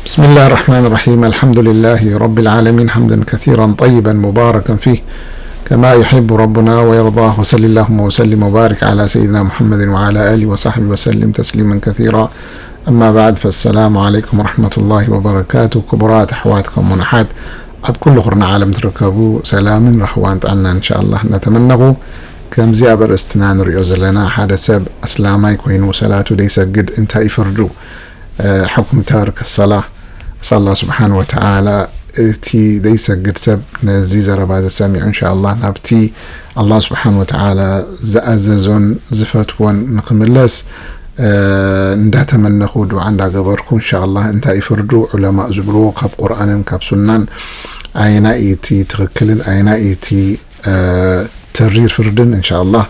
بسم الله الرحمن الرحيم. الحمد لله رب العالمين، حمدا كثيرا طيبا مباركا فيه، كما يحب ربنا ويرضاه. وصل اللهم وسلم وبارك على سيدنا محمد وعلى آله وصحبه وسلم تسليما كثيرا. أما بعد، فالسلام عليكم ورحمة الله وبركاته. ክቡራት ኣሕዋት ከምኡውን ኣሓት ኣብ ኩሉ ኩርናዕ ዓለም ትርከቡ፣ ሰላምን ራህዋን ጥዕናን እንሻኣላህ እናተመነኹ፣ ከምዚ ኣብ ኣርእስትና ንሪኦ ዘለና፣ ሓደ ሰብ ኣስላማይ ኮይኑ ሰላቱ ደይሰግድ እንታይ እዩ ፍርዱ? እ፣ ሕኩም ታርክ ሰላ። ኣስኣል ኣላህ ስብሓን ወተዓላ እቲ ዘይሰግድ ሰብ ነዚ ዘረባ እዚ ሰሚዑ፣ እንሻ ኣላህ፣ ናብቲ ኣላህ ስብሓን ወተዓላ ዝኣዘዞን ዝፈትዎን ንክምለስ፣ እ፣ እንዳተመነኹ፣ ዱዓ እንዳገበርኩ፣ እንሻ ኣላህ፣ እንታይ እዩ ፍርዱ? ዑለማእ ዝብልዎ ካብ ቁርኣንን ካብ ሱናን ኣየናይ እዩ እቲ ትኽክልን ኣየናይ እዩ እቲ፣ እ፣ ተሪር ፍርድን፣ እንሻ ኣላህ፣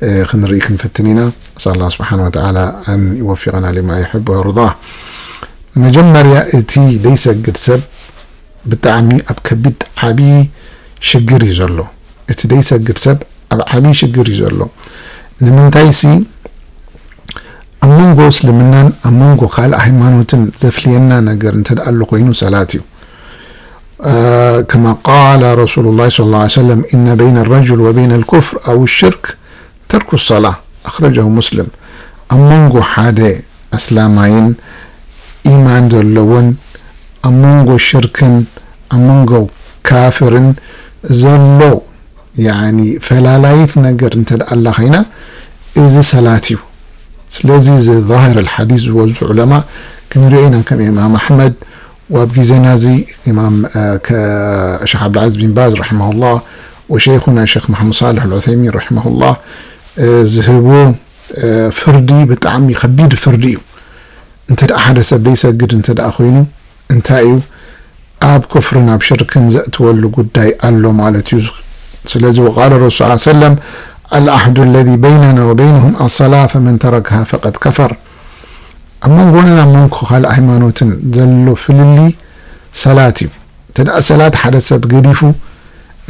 እ፣ ክንርኢ ክንፍትን ኢና። ኣስኣል ኣላህ ስብሓን ወተዓላ ኣን ይወፊቀና ሊማ ይሕብ ወየርዳ። መጀመርያ፣ እቲ ደይሰግድ ሰብ ብጣዕሚ ኣብ ከቢድ ዓብዪ ሽግር እዩ ዘሎ። እቲ ደይሰግድ ሰብ ኣብ ዓብዪ ሽግር እዩ ዘሎ። ንምንታይሲ፣ ኣብ መንጎ እስልምናን ኣብ መንጎ ካልእ ሃይማኖትን ዘፍልየና ነገር እንተ ደኣ ኣሎ ኮይኑ፣ ሰላት እዩ። እ፣ ከማ ቃለ ረሱሉላህ ሰለላሁ ዐለይሂ ወሰለም፣ "ኢነ በይነ ረጁል ወበይነ ልኩፍር ኣው ሽርክ ተርኩ ሰላ"፣ ኣኽረጀሁ ሙስሊም። ኣብ መንጎ ሓደ ኣስላማይን ኢማን ዘለዎን፣ ኣብ መንጎ ሽርክን ኣብ መንጎ ካፍርን ዘሎ፣ ያኒ፣ ፈላላይት ነገር እንተ ደኣ ኣላ ኸይና፣ እዚ ሰላት እዩ። ስለዚ፣ እዚ ዛሂር ኣልሓዲስ ዝወስዱ ዑለማ ክንሪኦ ኢና፣ ከም ኢማም ኣሕመድ፣ ወኣብ ግዜና እዚ ኢማም፣ እ፣ ከ-፣ ሸኽ ዓብዱልዓዚዝ ቢን ባዝ ረሒመሁላህ፣ ወሸይኹና ሸኽ መሓመድ ሳልሕ ኣልዑሰይሚን ረሒመሁላህ፣ እ፣ ዝህብዎ፣ እ፣ ፍርዲ ብጣዕሚ ከቢድ ፍርዲ እዩ። እንተ ደኣ ሓደ ሰብ ደይሰግድ እንተ ደኣ ኮይኑ፣ እንታይ እዩ? ኣብ ኩፍርን ኣብ ሽርክን ዘእትወሉ ጉዳይ ኣሎ ማለት እዩ። ስለዚ፣ ወቃለ ረሱል ሰለላሁ ዐለይሂ ወሰለም፣ "ኣልዓህዱ ለዚ በይነና ወበይነሁም ኣሰላ፣ ፈመን ተረከሃ ፈቀድ ከፈር።" ኣብ መንጎናን ኣብ መንጎ ካልእ ሃይማኖትን ዘሎ ፍልልይ ሰላት እዩ። እንተ ደኣ ሰላት ሓደ ሰብ ገዲፉ፣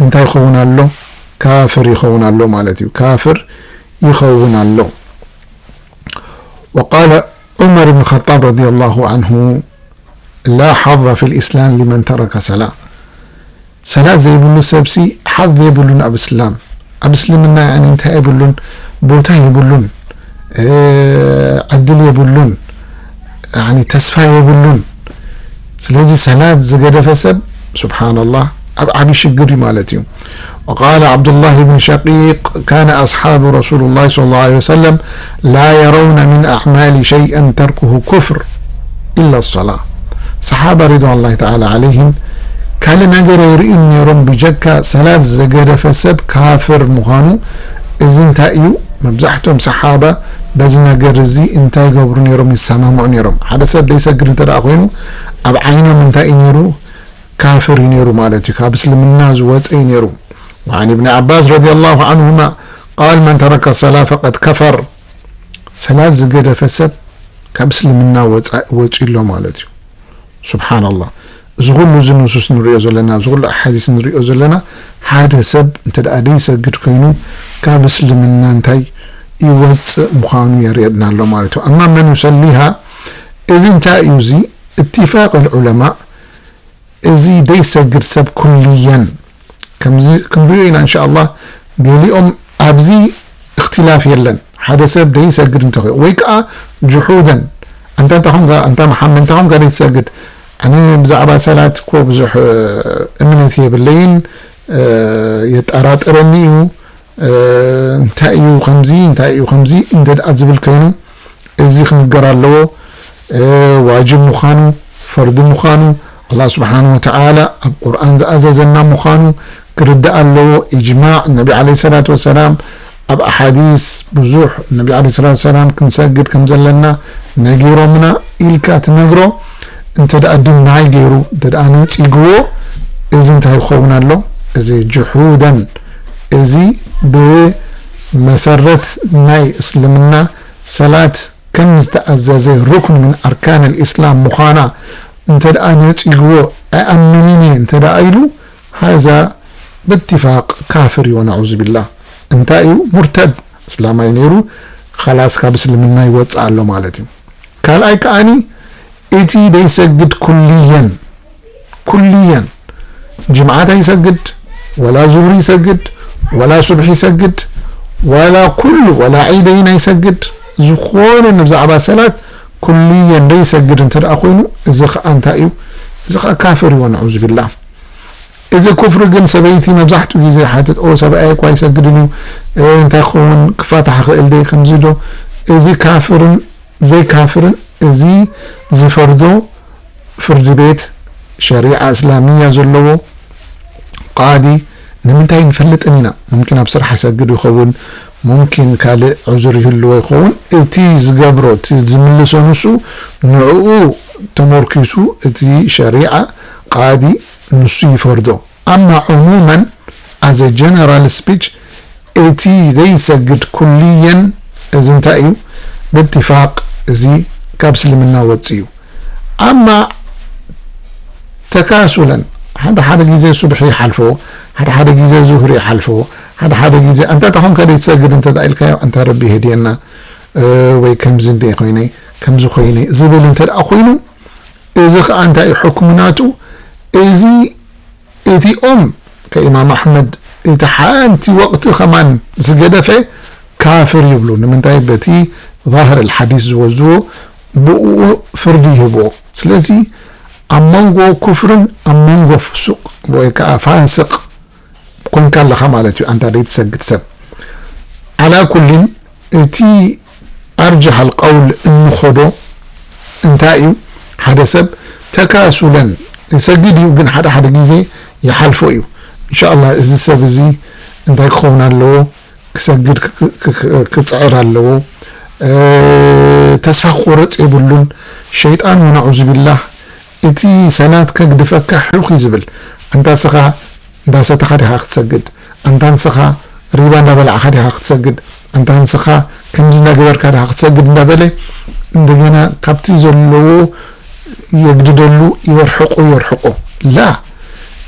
እንታይ ይኸውን ኣሎ? ካፍር ይኸውን ኣሎ ማለት እዩ። ካፍር ይኸውን ኣሎ። ወቃለ ዑመር ብን ኸጣብ ረዲየላሁ ዐንሁ፣ "ላ ሐዘ ፊል ኢስላም ሊመን ተረከ ሰላ።" ሰላት ዘይብሉ ሰብሲ ሓዝ የብሉን ኣብ እስላም። ኣብ እስልምና፣ ያኒ፣ እንታይ የብሉን፣ ቦታ የብሉን፣ እ፣ ዕድል የብሉን፣ ያኒ፣ ተስፋ የብሉን። ስለዚ ሰላት ዝገደፈ ሰብ፣ ሱብሓነላህ፣ ኣብ ዓቢ ሽግር እዩ ማለት እዩ። ወቃለ ዓብዱላህ ብን ሸቂቅ፣ ካነ ኣስሓቡ ረሱሉላህ ሰለላሁ ዐለይሂ ወሰለም ላ የረውነ ሚን ኣዕማሊ ሸይአን ተርኩሁ ኩፍር ኢላ ሰላ። ሰሓባ ሪድዋንላሂ ተዓላ ዐለይሂም ካልእ ነገር ኣይርእዩን ነይሮም ብጀካ ሰላት ዘገደፈ ሰብ ካፍር ምዃኑ። እዚ እንታይ እዩ? መብዛሕትኦም ሰሓባ በዚ ነገር እዚ እንታይ ይገብሩ ነይሮም? ይሰማምዑ ነይሮም። ሓደ ሰብ ደይሰግድ እንተ ደኣ ኮይኑ፣ ኣብ ዓይኖም እንታይ እዩ ነይሩ? ካፍር እዩ ነይሩ ማለት እዩ። ካብ እስልምና ዝወፀ እዩ ነይሩ። ወዓን ኢብኒ ዓባስ ረዲየላሁ ዐንሁማ ቃል፣ መን ተረከ ሰላ ፈቀድ ከፈር። ሰላት ዝገደፈ ሰብ ካብ እስልምና ወፃ-፣ ወፂኡ ኣሎ ማለት እዩ። ሱብሓነላህ። እዚ ኩሉ፣ እዚ ንሱስ ንሪኦ ዘለና፣ እዚ ኩሉ ኣሓዲስ ንሪኦ ዘለና፣ ሓደ ሰብ እንተ ደኣ ደይሰግድ ኮይኑ፣ ካብ እስልምና እንታይ ይወፅእ ምዃኑ የርእየና ኣሎ ማለት እዩ። ኣማ መን ዩሰሊሃ፣ እዚ እንታይ እዩ? እዚ እትፋቅ ልዑለማ፣ እዚ ደይሰግድ ሰብ ኩልየን፣ ከምዚ ክንሪኦ ኢና እንሻኣላህ። ገሊኦም ኣብዚ እኽትላፍ የለን። ሓደ ሰብ ደይሰግድ እንተኾይኑ፣ ወይ ከዓ ጅሑደን፣ ኣንታ እንታይ ኾንካ፣ ኣንታ መሓመድ እንታይ ኾንካ ደይትሰግድ? ኣነ ብዛዕባ ሰላት እኮ ብዙሕ፣ እ፣ እምነት የብለይን፣ እ፣ የጠራጥረኒ እዩ፣ እ፣ እንታይ እዩ ከምዚ፣ እንታይ እዩ ከምዚ እንተ ደኣ ዝብል ኮይኑ፣ እዚ ክንገር ኣለዎ። እ፣ ዋጅብ ምዃኑ፣ ፈርዲ ምዃኑ፣ ኣላህ ስብሓን ወተዓላ ኣብ ቁርኣን ዝኣዘዘና ምዃኑ ክርዳእ ኣለዎ። ኢጅማዕ፣ ነቢ ዓለይሂ ሰላቱ ወሰላም ኣብ ኣሓዲስ ብዙሕ፣ ነቢ ዓለይሂ ሰላቱ ወሰላም ክንሰግድ ከም ዘለና ነጊሮምና ኢልካ ትነግሮ። እንተ ደኣ ድናይ ገይሩ፣ እንተ ደኣ ነጺግዎ፣ እዚ እንታይ ይኸውን ኣሎ? እዚ ጅሑደን፣ እዚ ብመሰረት ናይ እስልምና ሰላት ከም ዝተኣዘዘ ሩክን ምን ኣርካን ልኢስላም ምዃና እንተ ደኣ ነጺግዎ፣ ኣይኣምንን እየ እንተ ደኣ ኢሉ፣ ሃዛ ብእትፋቅ ካፍር እዩ፣ ወነዑዙ ቢላህ። እንታይ እዩ? ሙርተድ፣ እስላማይ ነይሩ፣ ኸላስ ካብ እስልምና ይወጽእ ኣሎ ማለት እዩ። ካልኣይ ከኣኒ፣ እቲ ደይሰግድ ኩልየን ኩልየን ጅምዓት ኣይሰግድ፣ ወላ ዙህር ይሰግድ፣ ወላ ሱብሒ ይሰግድ፣ ወላ ኩሉ፣ ወላ ዒደይን ኣይሰግድ፣ ዝኾነ ንብዛዕባ ሰላት ኩልየን ደይሰግድ እንተ ደኣ ኮይኑ፣ እዚ ኸኣ እንታይ እዩ? እዚ ኸኣ ካፍር እዩ፣ ወነዑዙ ቢላህ። እዚ ኩፍሪ ግን ሰበይቲ መብዛሕትኡ ግዜ ሓትት፣ "ኦ፣ ሰብኣይ እኳ ኣይሰግድን እዩ፣ እ፣ እንታይ ክኸውን፣ ክፋታሕ ክእል ደ?" ከምዚ ዶ? እዚ ካፍርን ዘይካፍርን፣ እዚ ዝፈርዶ ፍርዲ ቤት ሸሪዓ እስላሚያ ዘለዎ ቃዲ ንምንታይ ንፈልጥን ኢና። ሙምኪን ኣብ ስራሕ ይሰግድ ይኸውን፣ ሙምኪን ካልእ ዑዙር ይህልዎ ይኸውን። እቲ ዝገብሮ፣ እቲ ዝምልሶ ንሱ፣ ንዕኡ ተመርኪሱ እቲ ሸሪዓ ቃዲ ንሱ ይፈርዶ። ኣማ ዕሙመን፣ as a general speech፣ እቲ ዘይሰግድ ኩልየን እዚ እንታይ እዩ? ብእትፋቅ እዚ ካብ እስልምና ወጽእ እዩ። ኣማ ተካሱለን፣ ሓደ ሓደ ግዜ ሱብሒ ይሓልፎ፣ ሓደ ሓደ ግዜ ዙህሪ ይሓልፎ፣ ሓደ ሓደ ግዜ፣ "ኣንታ ተኾንካ ዘይትሰግድ?" እንተ ደኣ ኢልካዮ፣ "ኣንታ ረቢ ይህድየና፣ እ፣ ወይ ከምዚ እንደ ኮይነ፣ ከምዚ ኮይነ" ዝብል እንተ ደኣ ኮይኑ፣ እዚ ኸኣ እንታይ እዩ ሕክሙ ናቱ? እዚ እቲኦም ከኢማም ኣሕመድ፣ እቲ ሓንቲ ወቕቲ ኸማን ዝገደፈ ካፍር ይብሉ። ንምንታይ? በቲ ዛህር ኣልሓዲስ ዝወስድዎ፣ ብእኡ ፍርዲ ይህብዎ። ስለዚ ኣብ መንጎ ኩፍርን ኣብ መንጎ ፍሱቕ ወይ ከኣ ፋስቕ ኮንካ ኣለኻ ማለት እዩ፣ ኣንታ ደይትሰግድ ሰብ። ዓላ ኩሊን፣ እቲ ኣርጀሕ ኣልቀውል እንኸዶ እንታይ እዩ? ሓደ ሰብ ተካሱለን ይሰግድ እዩ፣ ግን ሓደ ሓደ ግዜ ይሓልፎ እዩ። እንሻኣላህ፣ እዚ ሰብ እዚ እንታይ ክኸውን ኣለዎ? ክሰግድ ክ-፣ ክ-፣ ክ-፣ ክጽዕር ኣለዎ። እ፣ ተስፋ ክቆረጽ የብሉን። ሸይጣን፣ ወነዑዙ ቢላህ፣ እቲ ሰላት ከግድፈካ ሕውኽ እዩ ዝብል። ኣንታ ንስኻ እንዳሰተኻ ዲኻ ክትሰግድ? ኣንታ ንስኻ ሪባ እንዳበላዕኻ ዲኻ ክትሰግድ? ኣንታ ንስኻ ከምዚ እንዳገበርካ ዲኻ ክትሰግድ? እንዳበለ እንደገና ካብቲ ዘለዎ የግድደሉ፣ የርሕቆ፣ የርሕቆ። ላ፣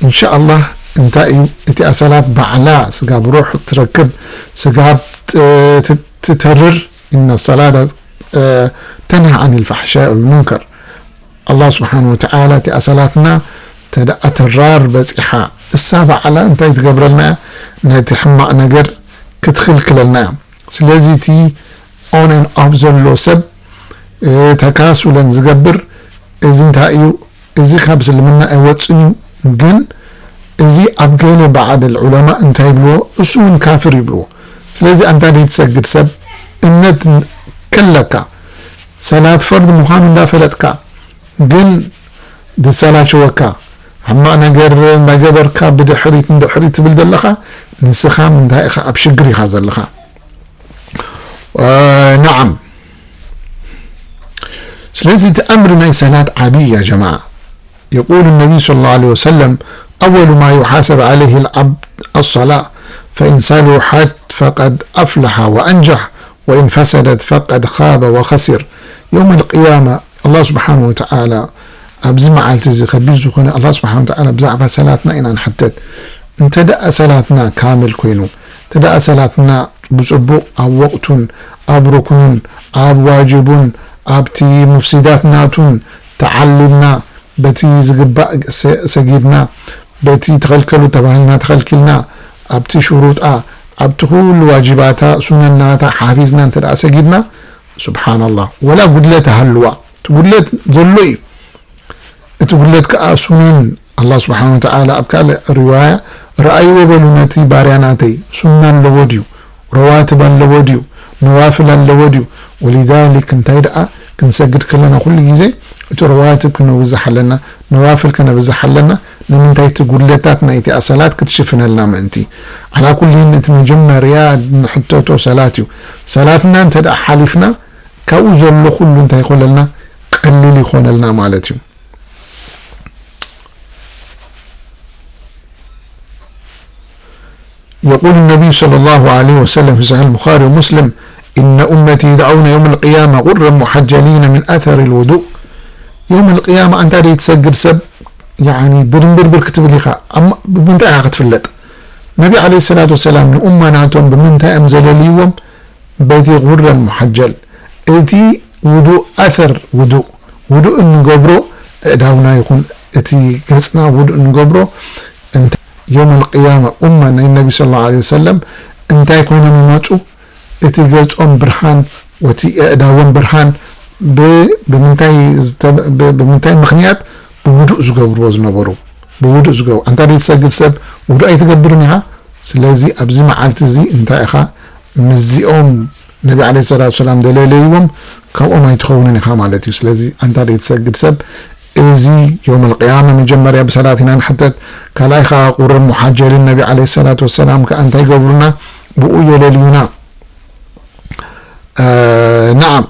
እንሻኣላህ፣ እንታይ እዩ እቲኣ ሰላት ባዕላ ስጋብ ሩሕ ትረክብ፣ ስጋብ ት-፣ ት-፣ ትተርር። ኢነ ሰላተ፣ እ፣ ተንሃ ዓኒል ፋሕሻኢ ወልሙንከር። ኣላህ ስብሓን ወተዓላ እቲኣ ሰላትና ተደኣ ተራር በጺሓ፣ እሳ ባዕላ እንታይ ትገብረልና እያ? ነቲ ሕማቕ ነገር ክትኽልክለልና እያ። ስለዚ እቲ on and off ዘሎ ሰብ፣ እ፣ ተካሱለን ዝገብር፣ እዚ እንታይ እዩ? እዚ ካብ እስልምና ኣይወጽእን እዩ። ግን እዚ ኣብ ገለ ባዕድ ዑለማ እንታይ ይብልዎ? እሱ እውን ካፍር ይብልዎ። ስለዚ ኣንታ ዘይትሰግድ ሰብ፣ እምነት ከለካ፣ ሰላት ፈርድ ምዃኑ እንዳፈለጥካ፣ ግን ዝሰላቸወካ፣ ሕማቕ ነገር እንዳገበርካ ብድሕሪት ንድሕሪት ትብል ዘለኻ፣ ንስኻ ምንታይ ኢኻ ኣብ ሽግር ኢኻ ዘለኻ። እ፣ ነዓም። ስለዚ እቲ ኣምሪ ናይ ሰላት ዓብዪ ያ ጀማዓ። يقول النبي صلى الله عليه وسلم: أول ما يحاسب عليه العبد الصلاة، فإن صلحت فقد أفلح وأنجح، وإن فسدت فقد خاب وخسر. يوم القيامة الله سبحانه وتعالى ኣብዚ መዓልቲ እዚ ከቢድ ዝኾነ ኣላህ ስብሓን ወተዓላ ብዛዕባ ሰላትና ኢና ንሕተት። እንተ ደኣ ሰላትና ካምል ኮይኑ፣ እንተ ደኣ ሰላትና ብጽቡቕ ኣብ ወቕቱን ኣብ ሩክኑን ኣብ ዋጅቡን ኣብቲ ሙፍሲዳት ናቱን ተዓሊምና፣ በቲ ዝግባእ ሰ-፣ ሰጊድና፣ በቲ ተኸልከሉ ተባሂልና ተኸልኪልና፣ ኣብቲ ሽሩጣ፣ ኣብቲ ኩሉ ዋጅባታ፣ ሱነናታ ሓፊዝና እንተ ደኣ ሰጊድና፣ ሱብሓነላህ፣ ወላ ጉድለት ሃልዋ፣ እቲ ጉድለት ዘሎ እዩ። እቲ ጉድለት ከኣ ሱነን፣ ኣላህ ስብሓነ ወተዓላ ኣብ ካልእ ሪዋያ፣ "ረኣይዎ በሉ ነቲ ባርያ ናተይ፣ ሱና ኣለዎ ድዩ? ረዋትብ ኣለዎ ድዩ? ነዋፍል ኣለዎ ድዩ?" ወሊዛሊክ፣ እንታይ ደኣ ክንሰግድ ከለና ኩሉ ግዜ እቲ ረዋትብ ክነብዝሕ ኣለና፣ ነዋፍል ከነብዝሕ ኣለና። ንምንታይ? እቲ ጉድለታት ናይቲ ኣሰላት ክትሽፍነልና ምእንቲ። ዓላ ኩሊን፣ እቲ መጀመርያ ንሕተቶ ሰላት እዩ። ሰላትና እንተ ደኣ ሓሊፍና፣ ካብኡ ዘሎ ኩሉ እንታይ ይኾነልና? ቀሊል ይኾነልና ማለት እዩ። يقول النبي صلى الله عليه وسلم في صحيح البخاري ومسلم: إن أمتي يدعون يوم القيامة غرا محجلين من أثر الوضوء. يوم القيامة ኣንታ ደይትሰግድ ሰብ፣ ያኒ፣ ብድንብርብር ክትብል ኢኻ። ኣማ-፣ ብምንታይ ኢኻ ክትፍለጥ? ነቢ ዓለይሂ ሰላቱ ወሰላም ንኡማ ናቶም ብምንታይ እዮም ዘለልይዎም? በቲ ጉረል ሙሓጀል፣ እቲ ውዱእ፣ ኣሰር ውዱእ፣ ውዱእ እንገብሮ፣ ኣእዳውና ይኹን እቲ ገጽና ውዱእ እንገብሮ፣ እንተ-፣ የውመል ቅያማ ኡማ ናይ ነቢ ሰለላሁ ዐለይሂ ወሰለም እንታይ ኮይኖም ይመጹ? እቲ ገጾም ብርሃን፣ ወቲ ኣእዳዎም ብርሃን፣ ብ-፣ ብምንታይ ዝተ-፣ ብ-፣ ብምንታይ ምኽንያት? ብውዱእ ዝገብርዎ ዝነበሩ፣ ብውዱእ ዝገብሩ። ኣንታ ደይትሰግድ ሰብ ውዱእ ኣይትገብርን ኢኻ። ስለዚ ኣብዚ መዓልቲ እዚ እንታይ ኢኻ? ምስዚኦም ነቢ ዓለይሂ ሰላቱ ሰላም ደለለይዎም ካብኦም ኣይትኸውንን ኢኻ ማለት እዩ። ስለዚ ኣንታ ደይትሰግድ ሰብ፣ እዚ የውመል ቅያማ መጀመርያ ብሰላት ኢና ንሕተት፣ ካልኣይ ኸዓ ቁሩን ሙሓጀልን ነቢ ዓለይሂ ሰላቱ ወሰላም ከኣ እንታይ ይገብሩና? ብኡ የለልዩና። እ፣ ነዓም፣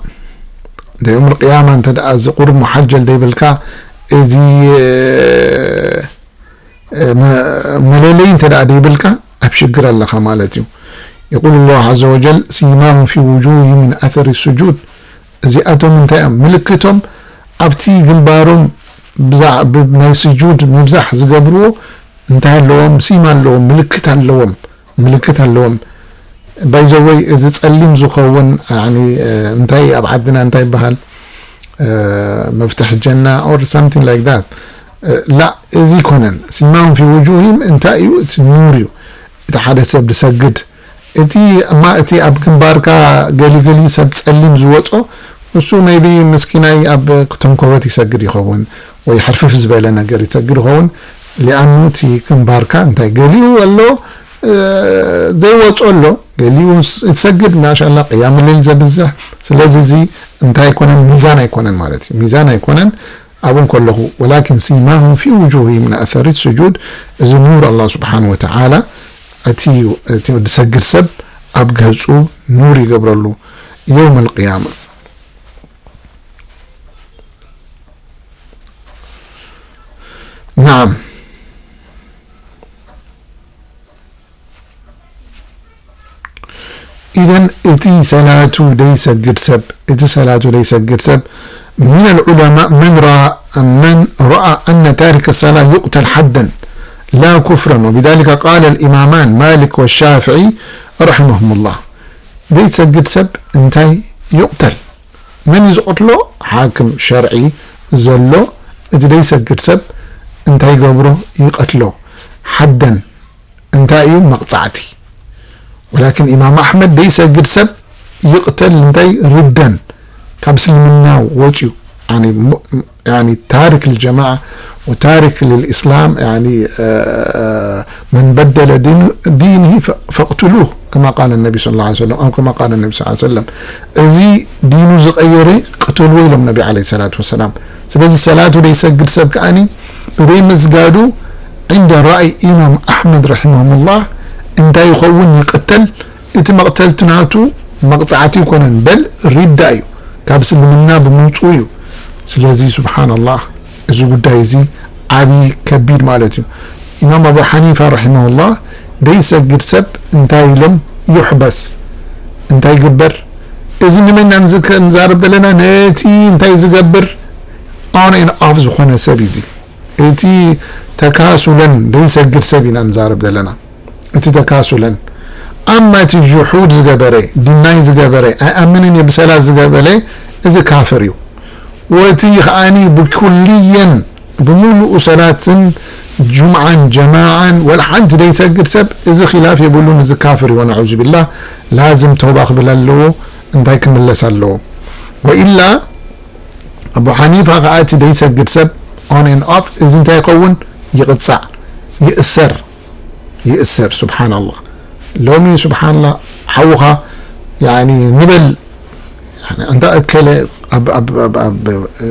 እንተ የውመል ቅያማ እንተ ደኣ እዚ ቁሩን ሙሓጀል ደይብልካ፣ እዚ፣ እ፣ መ-፣ መለለይ እንተ ደኣ ደይብልካ፣ ኣብ ሽግር ኣለኻ ማለት እዩ። የቁሉ ላሁ ዐዘ ወጀል፣ ሲማሁም ፊ ውጁሂሂም ሚን ኣሰሪ ሱጁድ። እዚኣቶም እንታይ እዮም? ምልክቶም ኣብቲ ግንባሮም ብዛ-፣ ብ-፣ ናይ ስጁድ ምብዛሕ ዝገብርዎ እንታይ ኣለዎም? ሲማ ኣለዎም፣ ምልክት ኣለዎም፣ ምልክት ኣለዎም። ባይዘወይ እዚ ጸሊም ዝኸውን፣ ያኒ፣ እ፣ እንታይ ኣብ ዓድና እንታይ ይበሃል? እ፣ መፍትሕ ጀና or something like that። እ፣ ላ፣ እዚ ይኮነን። ሲማሁም ፊ ውጁሂሂም እንታይ እዩ? እቲ ኑር እዩ። እቲ ሓደ ሰብ ዝሰግድ፣ እቲ እማ፣ እቲ ኣብ ግንባርካ ገሊገሊ ሰብ ጸሊም ዝወጾ፣ እሱ maybe ምስኪናይ ኣብ ተንኮበት ይሰግድ ይኸውን፣ ወይ ሕርፍፍ ዝበለ ነገር ይሰግድ ይኸውን። ሊኣኑ እቲ ግንባርካ እንታይ ገሊኡ ኣሎ፣ እ፣ ዘይወጾ ኣሎ፣ ገሊኡ ስ-፣ ይሰግድ፣ ማሻላ፣ ቅያም ሌል ዘብዝሕ። ስለዚ እዚ እንታይ ኣይኮነን? ሚዛን ኣይኮነን ማለት እዩ። ሚዛን ኣይኮነን። ኣብኡ እንከለኹ፣ ወላኪን ሲማሁም ፊ ውጁሂሂም ሚን ኣሰሪ ሱጁድ፣ እዚ ኑር ኣላህ ስብሓን ወተዓላ፣ እቲ፣ እቲ ዝሰግድ ሰብ ኣብ ገጹ ኑር ይገብረሉ የውመል ቅያማ። ናዓም። ኢዘን እቲ ሰላቱ ደይሰግድ ሰብ፣ እቲ ሰላቱ ደይሰግድ ሰብ፣ من العلماء من رأى، من رأى أن تارك الصلاة يقتل حدا لا كفرا، وبذلك قال الإمامان مالك والشافعي رحمهم الله. ደይሰግድ ሰብ እንታይ ይቕተል? መን እዩ ዝቐትሎ? ሓክም ሸርዒ ዘሎ። እቲ ደይሰግድ ሰብ እንታይ ይገብሮ? ይቐትሎ። ሓደን እንታይ እዩ? መቕጻዕቲ። ወላኪን ኢማም ኣሕመድ ደይሰግድ ሰብ ይቕተል፣ እንታይ? ርደን፣ ካብ እስልምና ወጽዩ። ያኒ ሙ-፣ ያኒ ታሪክ ልጀማዓ ወታሪክ ልልኢስላም፣ ያኒ፣ እ፣ መን በደለ ዲን-፣ ዲንሂ ፈ-፣ ፈቅትሉህ፣ ከማ ቃለ ነቢ ሰለላሁ ዐለይሂ ወሰለም፣ ኣው ከማ ቃለ ነቢ ሰለላሁ ዐለይሂ ወሰለም። እዚ ዲኑ ዝቐየረ ቅተልዎ ኢሎም ነቢ ዐለይሂ ሰላቱ ወሰላም። ስለዚ ሰላቱ ደይሰግድ ሰብ ከኣኒ ብደይ ምስጋዱ፣ ዕንደ ራእይ ኢማም ኣሕመድ ረሒመሁላህ፣ እንታይ ይኸውን? ይቕተል። እቲ መቕተልቲ ናቱ መቕጻዕቲ ይኮነን፣ በል ሪዳ እዩ፣ ካብ እስልምና ብምውጽኡ እዩ። ስለዚ ሱብሓነላህ፣ እዚ ጉዳይ እዚ ዓቢ ከቢድ ማለት እዩ። ኢማም ኣቡ ሓኒፋ ረሒመሁላህ፣ ደይሰግድ ሰብ እንታይ ኢሎም? ይሕበስ። እንታይ ይግበር? እዚ ንመን ኢና ንዝከ-፣ ንዛረብ ዘለና? ነቲ እንታይ ዝገብር on and off ዝኾነ ሰብ እዩ። እዚ እቲ ተካሱለን ደይሰግድ ሰብ ኢና ንዛረብ ዘለና። እቲ ተካሱለን። ኣማ እቲ ጅሑድ ዝገበረ፣ ድናይ ዝገበረ፣ ኣይኣምንን እየ ብሰላት ዝገበረ፣ እዚ ካፍር እዩ። ወቲ ከኣኒ ብኩልየን፣ ብምሉኡ ሰላትን ጁምዓን ጀማዓን ወላ ሓንቲ ደይሰግድ ሰብ፣ እዚ ኺላፍ የብሉን፣ እዚ ካፍር እዩ። ወነዑዙ ቢላህ፣ ላዝም ተውባ ክብል ኣለዎ፣ እንታይ ክምለስ ኣለዎ። ወኢላ፣ ኣቡ ሓኒፋ ከኣ እቲ ደይሰግድ ሰብ on and off፣ እዚ እንታይ ይኸውን? ይቕጻዕ፣ ይእሰር፣ ይእሰር። ሱብሓነላህ። ሎሚ ሱብሓነላህ፣ ሓውኻ፣ ያኒ፣ ንበል፣ ያኒ፣ ኣንታ እከለ ኣብ፣ ኣብ፣ ኣብ፣ ኣብ፣ እ፣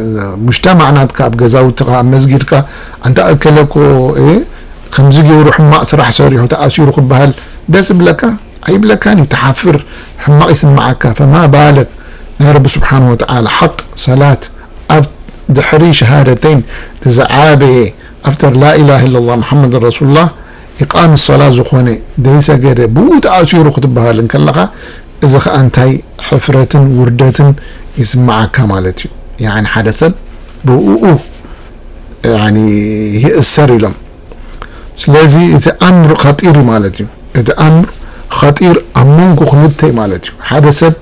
ሙጅተማዕ ናትካ፣ ኣብ ገዛውትኻ፣ ኣብ መስጊድካ፣ ኣንታ እከለ እኮ፣ እ፣ ከምዚ ገይሩ ሕማቕ ስራሕ ሰሪሑ ተኣሲሩ ክበሃል ደስ ይብለካ? ኣይብለካን እዩ። ትሓፍር፣ ሕማቕ ይስምዓካ። ፈማ ባለክ ናይ ረቢ ስብሓን ወተዓላ ሓቅ ሰላት ኣብ ድሕሪ ሸሃደተይን እቲ ዝዓበየ፣ after ላኢላሃ ኢለላህ ሙሓመድ ረሱሉላህ፣ ኢቃም ሰላ ዝኾነ ደይሰገደ ብኡ ተኣሲሩ ክትበሃል እንከለኻ፣ እዚ ኸኣ እንታይ ሕፍረትን ውርደትን ይስምዓካ ማለት እዩ። ያኒ ሓደ ሰብ ብእኡ ያኒ ይእሰር ኢሎም። ስለዚ እቲ ኣምር ኸጢር እዩ ማለት እዩ። እቲ ኣምር ኸጢር ኣብ መንጎ ክልተ እዩ ማለት እዩ። ሓደ ሰብ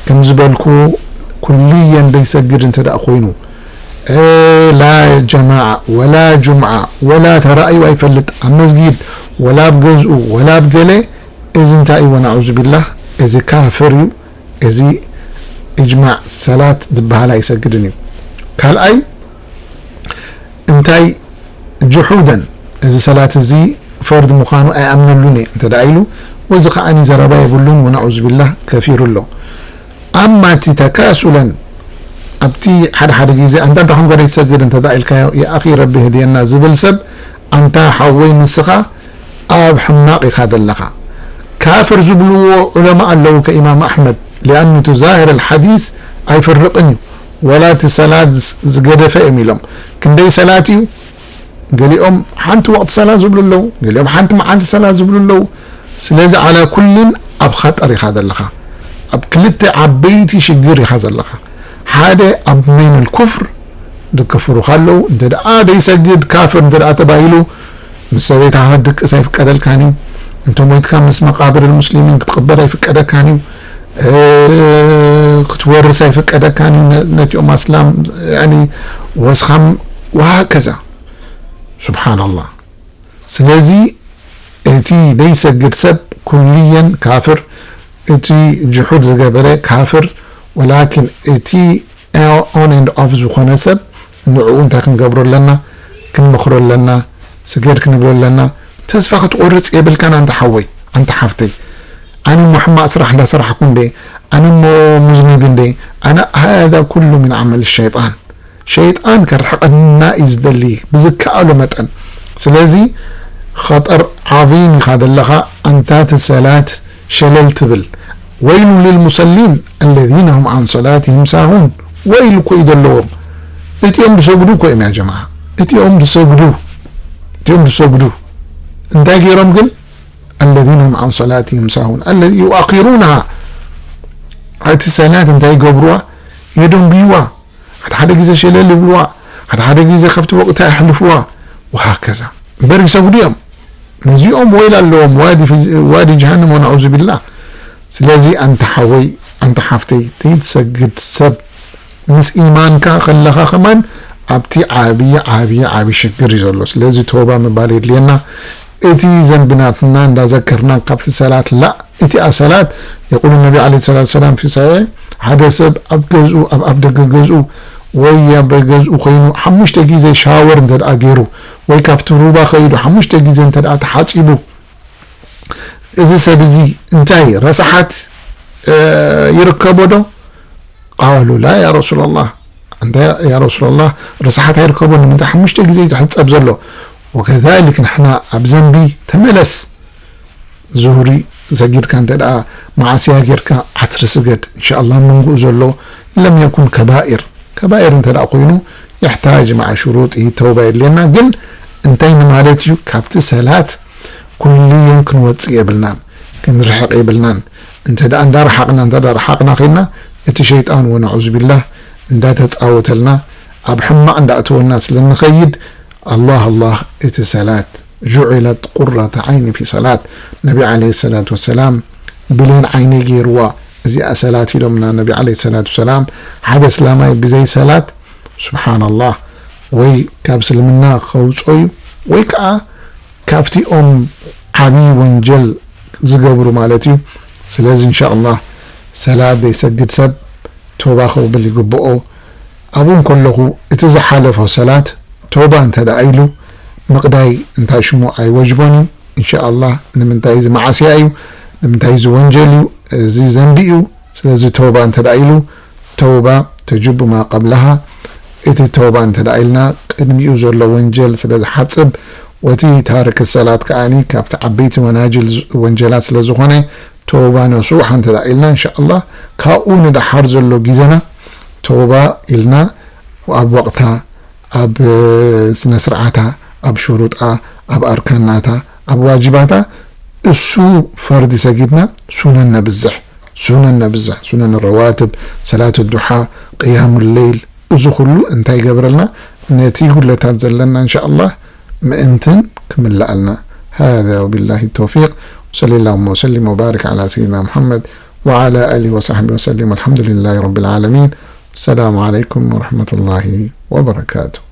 ከም ዝበልኩ ኩልየን ደይሰግድ እንተ ደኣ ኮይኑ፣ እ፣ ላ ጀማዓ ወላ ጁምዓ ወላ ተራእዩ ኣይፈልጥ ኣብ መስጊድ ወላ ኣብ ገዝኡ ወላ ኣብ ገለ። እዚ እንታይ እዩ? ወናዑዙ ቢላህ፣ እዚ ካፍር እዩ። እዚ እጅማዕ ሰላት ዝበሃል ኣይሰግድን እዩ። ካልኣይ እንታይ ጅሑደን፣ እዚ ሰላት እዚ ፈርድ ምዃኑ ኣይኣምነሉን እየ እንተ ደኣ ኢሉ፣ ወዚ ከኣኒ ዘረባ የብሉን፣ ወናዑዙ ቢላህ ከፊሩ ኣሎ። ኣማ እቲ ተካሱለን፣ ኣብቲ ሓደ ሓደ ግዜ ኣንታ እንታይ ኮንካ ዘይትሰግድ እንተ ደኣ ኢልካዮ፣ የኣኺ ረቢ ህድየና ዝብል ሰብ፣ ኣንታ ሓወይ ንስኻ ኣብ ሕማቕ ኢኻ ዘለኻ። ካፍር ዝብልዎ ዑለማ ኣለዉ ከኢማም ኣሕመድ፣ ሊኣኑ እቲ ዛሂር ኣልሓዲስ ኣይፍርቕን እዩ፣ ወላ እቲ ሰላት ዝገደፈ እዮም ኢሎም። ክንደይ ሰላት እዩ? ገሊኦም ሓንቲ ወቕቲ ሰላት ዝብሉ ኣለዉ፣ ገሊኦም ሓንቲ መዓልቲ ሰላት ዝብሉ ኣለዉ። ስለዚ ዓላ ኩልን ኣብ ኸጠር ኢኻ ዘለኻ፣ ኣብ ክልተ ዓበይቲ ሽግር ኢኻ ዘለኻ። ሓደ ኣብ መይን ኩፍር ዝክፍሩኻ ኣለዉ። እንተ ደኣ ደይሰግድ ካፍር እንተ ደኣ ተባሂሉ ምስ ሰበይትኻ ክትድቅስ ኣይፍቀደልካን እዩ። እንተ ሞይትካ ምስ መቃብር ሙስሊሚን ክትቅበር ኣይፍቀደካን እዩ። እ፣ ክትወርስ ኣይፍቀደካን እዩ። ነ-፣ ነቲኦም ኣስላም ያኒ ወስኻም ወሃከዛ። ሱብሓነላህ። ስለዚ እቲ ዘይሰግድ ሰብ ኩልየን ካፍር፣ እቲ ጅሑድ ዝገበረ ካፍር፣ ወላኪን እቲ on and off ዝኾነ ሰብ ንዕኡ እንታይ ክንገብሮ ኣለና? ክንመኽሮ ኣለና፣ ስገድ ክንብሎ ኣለና። ተስፋ ክትቆርጽ የብልካን ኣንታ ሓወይ፣ ኣንታ ሓፍተይ። ኣነ እሞ ሕማቕ ስራሕ እንዳሰራሕኩ እንደ፣ ኣነ እሞ ሙዝኒብ እንደ፣ ኣነ ሃዛ ኩሉ ምን ዓመል ሸይጣን። ሸይጣን ከርሕቐና እዩ ዝደሊ ብዝከኣሎ መጠን። ስለዚ ኸጠር ዓዚም ኢኻ ዘለኻ ኣንታ እቲ ሰላት ሸለል ትብል። ወይሉ ሊልሙሰሊን አለዚነ ሁም ዓን ሰላትህም ሳሁን። ወይሉ እኮ እዩ ዘለዎም። እቲኦም ዝሰግዱ እኮ እዮም ያ ጀማዓ። እቲኦም ዝሰግዱ፣ እቲኦም ዝሰግዱ እንታይ ገይሮም ግን? አለዚነ ሁም ዓን ሰላትህም ሳሁን። አለዚ ዩኣኺሩናሃ። እቲ ሰላት እንታይ ይገብርዋ? የደንጉይዋ። ሓደ ሓደ ግዜ ሸለል ይብልዋ፣ ሓደ ሓደ ግዜ ካብቲ ወቕቲ የሕልፍዋ፣ ወሃከዛ። እምበር ይሰግዱ እዮም። ነዚኦም ወይል ኣለዎም፣ ዋዲ ፊ-፣ ዋዲ ጀሃነም ወነዑዙ ቢላህ። ስለዚ ኣንታ ሓወይ፣ ኣንታ ሓፍተይ፣ ዘይትሰግድ ሰብ ምስ ኢማንካ ከለኻ ከማን ኣብቲ ዓብዪ፣ ዓብዪ፣ ዓብዪ ሽግር እዩ ዘሎ። ስለዚ ተውባ ምባል የድልየና። እቲ ዘንቢ ናትና እንዳዘከርና ካብቲ ሰላት ላእ፣ እቲኣ ሰላት የቁሉ ነቢ ዓለይሂ ሰላቱ ሰላም ፊ ሰሒሕ፣ ሓደ ሰብ ኣብ ገዝኡ፣ ኣብ ኣፍ ደገ ገዝኡ ወይ ኣብ ገዝኡ ኮይኑ ሓሙሽተ ግዜ ሻወር እንተ ደኣ ገይሩ ወይ ካብቲ ሩባ ከይዱ ሓሙሽተ ግዜ እንተ ደኣ ተሓጺቡ፣ እዚ ሰብ እዚ እንታይ ረሳሓት፣ እ፣ ይርከቦ ዶ? ቃሉ ላ ያ ረሱላላህ፣ ኣንታ ያ ረሱላላህ፣ ረሳሓት ኣይርከቦን፣ ንምንታይ ሓሙሽተ ግዜ እዩ ዝሕጸብ ዘሎ? ወከዛሊክ ንሕና ኣብ ዘንቢ ተመለስ። ዙሁሪ ሰጊድካ እንተ ደኣ መዓስያ ጌርካ ዓስሪ ስገድ፣ እንሻኣላህ መንጎኡ ዘሎ ለም የኩን ከባኢር። ከባኢር እንተ ደኣ ኮይኑ የሕታጅ መዓ ሽሩጢ ተውባ የድልየና። ግን እንታይ ንማለት እዩ? ካብቲ ሰላት ኩልየን ክንወጽእ የብልናን፣ ክንርሕቕ የብልናን። እንተ ደኣ እንዳረሓቕና፣ እንተ ደኣ ረሓቕና ኸይና እቲ ሸይጣን ወነዑዙ ቢላህ እንዳተጻወተልና ኣብ ሕማቕ እንዳእተወና ስለ ንኸይድ ኣላህ ኣላህ እቲ ሰላት ጁዒለት ቁረተ ዓይኒ ፊ ሰላት። ነቢ ዓለይሂ ሰላቱ ወሰላም ብሌን ዓይነይ ገይርዋ እዚኣ ሰላት ኢሎምና ነቢ ዓለይሂ ሰላቱ ወሰላም። ሓደ እስላማይ ብዘይ ሰላት ሱብሓነላህ ወይ ካብ እስልምና ከውጾ እዩ ወይ ከኣ ካብቲኦም ዓብዪ ወንጀል ዝገብሩ ማለት እዩ። ስለዚ እንሻኣላህ ሰላት ዘይሰግድ ሰብ ቶባ ከውብል ይግብኦ። ኣብኡ እንከለኹ እቲ ዝሓለፎ ሰላት ቶባ እንተ ደኣ ኢሉ ምቕዳይ እንታይ ሽሙ ኣይወጅቦን እዩ። እንሻኣላህ ንምንታይ እዚ መዓስያ እዩ፣ ንምንታይ እዚ ወንጀል እዩ፣ እዚ ዘንቢ እዩ። ስለዚ ቶባ እንተ ደኣ ኢሉ ተውባ ተጅቡ ማ ቀብለሃ። እቲ ተውባ እንተ ደኣ ኢልና ቅድሚኡ ዘሎ ወንጀል ስለ ዝሓጽብ፣ ወቲ ታርክ ሰላት ከኣኒ ካብቲ ዓበይቲ መናጅል ዝ-፣ ወንጀላት ስለ ዝኾነ፣ ተውባ ነሱሓ እንተ ደኣ ኢልና፣ እንሻኣላህ ካብኡ ንደሓር ዘሎ ግዜና ተውባ ኢልና ኣብ ወቕታ፣ ኣብ ስነ ስርዓታ፣ ኣብ ሽሩጣ፣ ኣብ ኣርካናታ፣ ኣብ ዋጅባታ፣ እሱ ፈርዲ ሰጊድና ሱነን ነብዝሕ። ሱነን ነብዝሕ፣ ሱነን ረዋትብ፣ ሰላት ዱሓ፣ ቅያሙ ለይል፣ እዚ ኩሉ እንታይ ይገብረልና? ነቲ ጉድለታት ዘለና እንሻኣላህ ምእንትን ክምልኣልና። ሃዛ ወቢላሂ ተውፊቅ። ወሰሊ ላሁመ ወሰሊም ወባሪክ ዓላ ሰይድና ሙሐመድ ወዓላ ኣሊሂ ወሰሕቢሂ ወሰሊም። ወልሐምዱሊላሂ ረቢል ዓለሚን። السلام عليكم ورحمة الله وبركاته.